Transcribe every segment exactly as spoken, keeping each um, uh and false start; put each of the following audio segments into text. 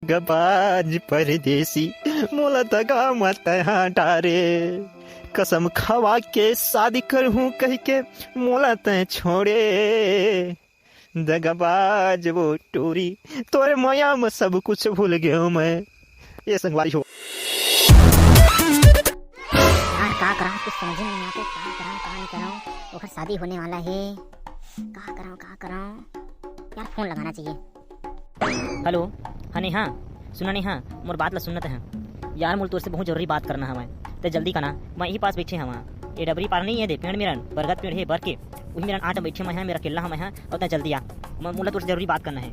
दगाबाज परदेसी, मोला दगा म तैं डारे। कसम खवा के शादी करहूं कहिके मोला तैं छोड़े। दगाबाज वो टूरी, तोरे मया म सब कुछ भूल गेंव मैं। ए संगवारी हो। यार, का करंव, कुछ समझ में नहीं आते, का करंव, का नहीं करंव। ओकर शादी होने वाला हे, का करंव, का करंव। यार, फोन लगाना चाहिए। हेलो, हाँ नेहा, सुना नेहा, मोर बात ला सुनना तैं। यार, मोला तोर से बहुत जरूरी बात करना हवय, तैं जल्दी आना। मैं इही पास बैठे हवं। ए डबरी पार नहीं हे, दे पेड़ मेरन, बरगद पेड़ हे बर के, उही मेरन आटा बैठे मैं हा, मेरा केल्ला हवं मैं हा, अउ तैं जल्दी आ, मैं, मोला तोर से जरूरी बात करना हे।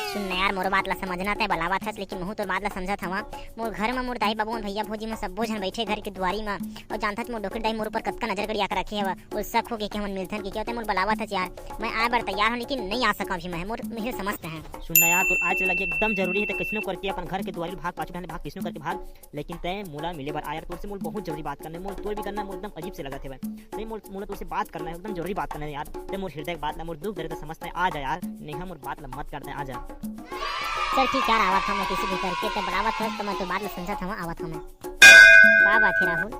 सुन ना यार, मोर बात ला समझना, तैं बलावत हस, लेकिन महूं तोर बात ला समझत हवं। मोर घर म मोर दाई बाबू, मोर भैया भौजी, मोर सब्बो झन बैठे घर के दुआरी म, अउ जानथस मोर डोकरी दाई मोर ऊपर कतका नजर गड़िया के रखे हवय। वो शक हो के, के हमन मिलथन के, के होथे, मोर बलावत हस यार। मैं आए बर तैयार हूँ, लेकिन नहीं आ सकंव अभी मैं, मोर, मोर समझत हे। सुन ना यार, तोर आज लगे एकदम जरूरी हे, तैं कइसनो करके अपन घर के दुआरी भाग, पाछू डाले भाग, कइसनो करके भाग, लेकिन तैं मोला मिले बर आ यार, तोर से मोला बहुत जरूरी बात करना हे, मोला तोर भी करना हे, मोला एकदम अजीब से लगत हे भाई। सही मोला, मोला तोर से बात करना हे, एकदम जरूरी बात करना हे यार, तैं मोर हृदय के बात ला, मोर दुख दर्द ला समझत हे, आ जा यार, नेहा मोर बात ला मत कर दे, आ जा। चल ठीक यार, आवत हूँ मैं किसी भी करके, तैं बलावत हस त मैं तोर बात ला समझत हूँ, आवत हूँ मैं। का बात हे राहुल,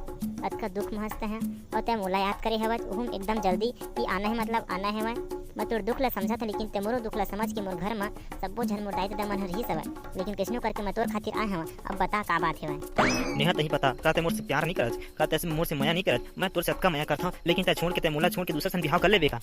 अतका दुख म हंसत हे? अउ तैं मोला याद करे हवस, उहू एकदम जल्दी कि आना हे, मतलब आना हे मैं। मैं तोर दुख ला समझत हूँ, लेकिन तैं मोरो दुख ला समझ के मोर घर म सब्बो झन मोर दाई ददा मन ह रिहिस हवय, लेकिन कइसनो करके मैं तोर खातिर आए हवं। अब बता का बात हेवय? नेहा तहीं बता, का तैं मोर से प्यार नहीं करत? का तैं मोर से मया नहीं करत? मैं तोर से अतका मया करथंव, लेकिन तैं छोड़ के तैं मोला छोड़ के दूसर सन बिहाव कर लेबे का?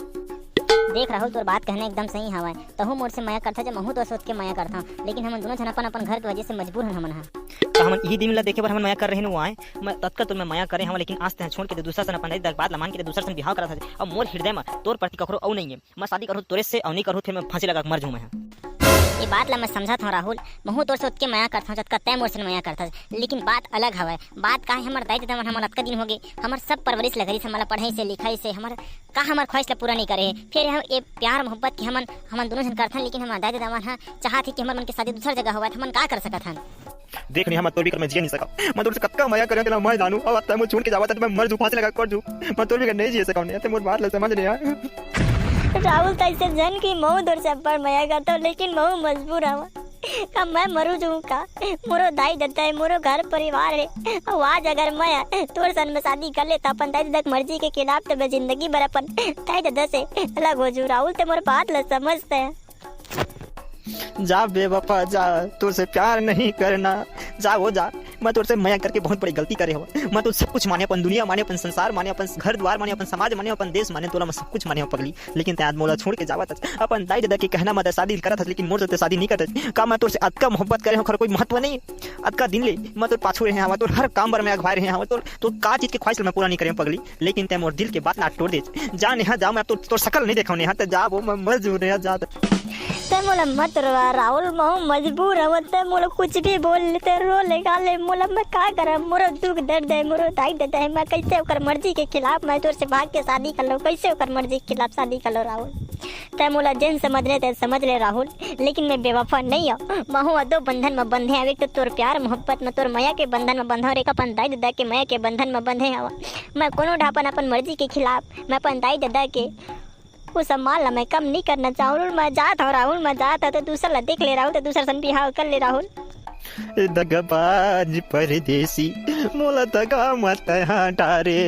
देख राहुल, तोर बात कहना एकदम सही हवय। तहूं मोर से मया करथस, जब महूं तोर से ओतके मया करथंव, लेकिन हमन दूनों झन अपन-अपन घर के वजह से मजबूर हन हमन ह। त हमन इही दिन ला देखे बर हमन मया कर रहे हन, वो आए। मैं ततका तोर में मया करे हवं, लेकिन आज तैं छोड़ के ते दूसर सन अपन दाई ददा के बात ला मान के ते दूसर सन बिहाव करत हस। अब मोर हृदय म तोर प्रति ककरो अउ नइये। मैं शादी करहूं तोरे से अउ नइ करहूं, फेर मैं फांसी लगा के मर जाहूं मैं ह। ये बात ला मैं समझत हंव राहुल, महूं तोर से ओतके मया करथंव, जतका तैं मोर से मया करथस, लेकिन बात अलग हवय। बात का हे, हमर दाई ददा मन हमन अतका दिन होगे, हमर सब परवरिश ल करिस, हमन ला पढ़ाइस, लिखाइस, हमर का हमर ख्वाहिश ला पूरा नइ करे हे। फेर हम ए प्यार मोहब्बत के हमन, हमन दूनों झन करथन, लेकिन हमर दाई ददा मन ह चाहत हे कि हमर मन के शादी दूसर जगह होवय, त हमन का कर सकत हन? देख नेहा, मैं तोर बिगर मैं जिए नइ सकंव। मैं तोर से कतका मया करेंव तेला मैं जानहूं, अउ अब तैं मोला छोड़ के जावत हस त मैं मर जहूं, फांसी लगा के मर जहूं। मैं तोर बिगर नइ जिए सकंव नेहा, तैं मोर बात ला समझ नेहा। राहुल, तैं अइसे जान कि महूं तोर से अब्बड़ मया करथंव, लेकिन महूं मजबूर हवं। का मैं मरू जाहूं का? मोरो दाई ददा हे, मोरो घर परिवार हे। अउ आज अगर मैं तोर सन में शादी कर लेथंव अपन दाई ददा के मर्जी के खिलाफ, त मैं जिंदगी भर अपन दाई ददा से अलग हो जाहूं। राहुल, तैं मोर बात ला समझ तैं। जा बेवफा जा, तोर से प्यार नहीं करना। जा वो जा, मैं तोर से मया करके बहुत बड़ी गलती करे हंव। मैं तो सब कुछ माने, अपन दुनिया माने, अपन संसार माने, अपन घर दुआर माने, अपन समाज माने, अपन देश माने, तोला मैं सब कुछ माने हंव पगली। लेकिन तैं आज मोला छोड़ के जावत हस, अपन दाई ददा के कहना म तैं शादी करत हस, लेकिन मोर से तैं शादी नहीं करत हस। का मैं तोर से अतका मोहब्बत करे हंव, ओकर कोई महत्व नहीं? अतका दिन ले मैं तोर पाछू रहे हंव, तोर हर काम बर मैं अगवाए रहे हंव, तोर, तोर का चीज के ख्वाहिश ल मैं पूरा नहीं करे हंव पगली। लेकिन तैं मोर दिल के बात ला टोर देस। जा नेहा जा, मैं तोर, तोर शकल नहीं देखंव नेहा, तैं जा वो, मैं मर जहूं नेहा, जा। तैं मोला मत रोवा राहुल, महूं मजबूर हंव, तैं मोला कुछ भी बोल ले, तैं रो ले, गा ले, मोला मैं का करंव, मोरो दुख दर्द हे, मोरो दाई ददा हे, मैं कइसे ओकर मर्जी के खिलाफ मैं तोर से भाग के शादी कर लंव, कइसे ओकर मर्जी के खिलाफ शादी कर लंव राहुल? तैं मोला जेन समझना हे तैं समझ ले राहुल, लेकिन मैं बेवफा नहीं हंव। महूं ह दो बंधन म बंधे हंव, एक तो तोर प्यार मोहब्बत म, तोर मया के बंधन म बंधे हंव, अउ एक अपन दाई ददा के मया के बंधन म बंधे हंव। मैं कोनो ढापन अपन मर्जी के खिलाफ, मैं अपन दाई ददा के वो सम्मान ला मैं कम नहीं करना चाहंव। मैं जात हंव राहुल, मैं जात हंव, तैं दूसर ला देख ले राहुल, तैं दूसर सन बिहाव कर ले राहुल। ए दगाबाज परदेसी, मोला दगा म तैं डारे।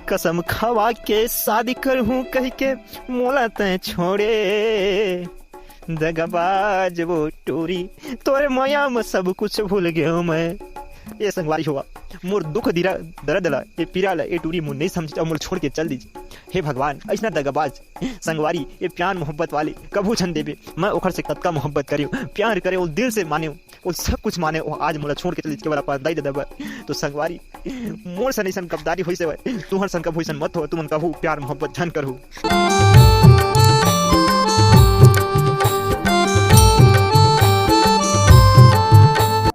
कसम खवा के शादी करहूं कहिके मोला तैं छोड़े। दगाबाज वो टूरी, तोरे मया म सब कुछ भूल गेंव मैं। ए संगवारी हो, मोर दुख दिरा, दरद ला, ए पीरा ला, ए टूरी मोर नहीं समझिस अउ मोला छोड़ के चल दिस। हे भगवान, अइसना दगाबाज संगवारी, ए प्यार मोहब्बत वाले कभू झन देबे। मैं ओकर से कतका मोहब्बत करेंव, प्यार करेंव, वो दिल से मानेंव, वो सब कुछ मानेंव, वो आज मोला छोड़ के चल दिस केवल अपन दाई ददा बर। तो संगवारी, मोर सन अइसन गद्दारी होइस हवय, तुंहर सन कभू अइसन मत हो, तुमन कभू प्यार मोहब्बत झन करहू।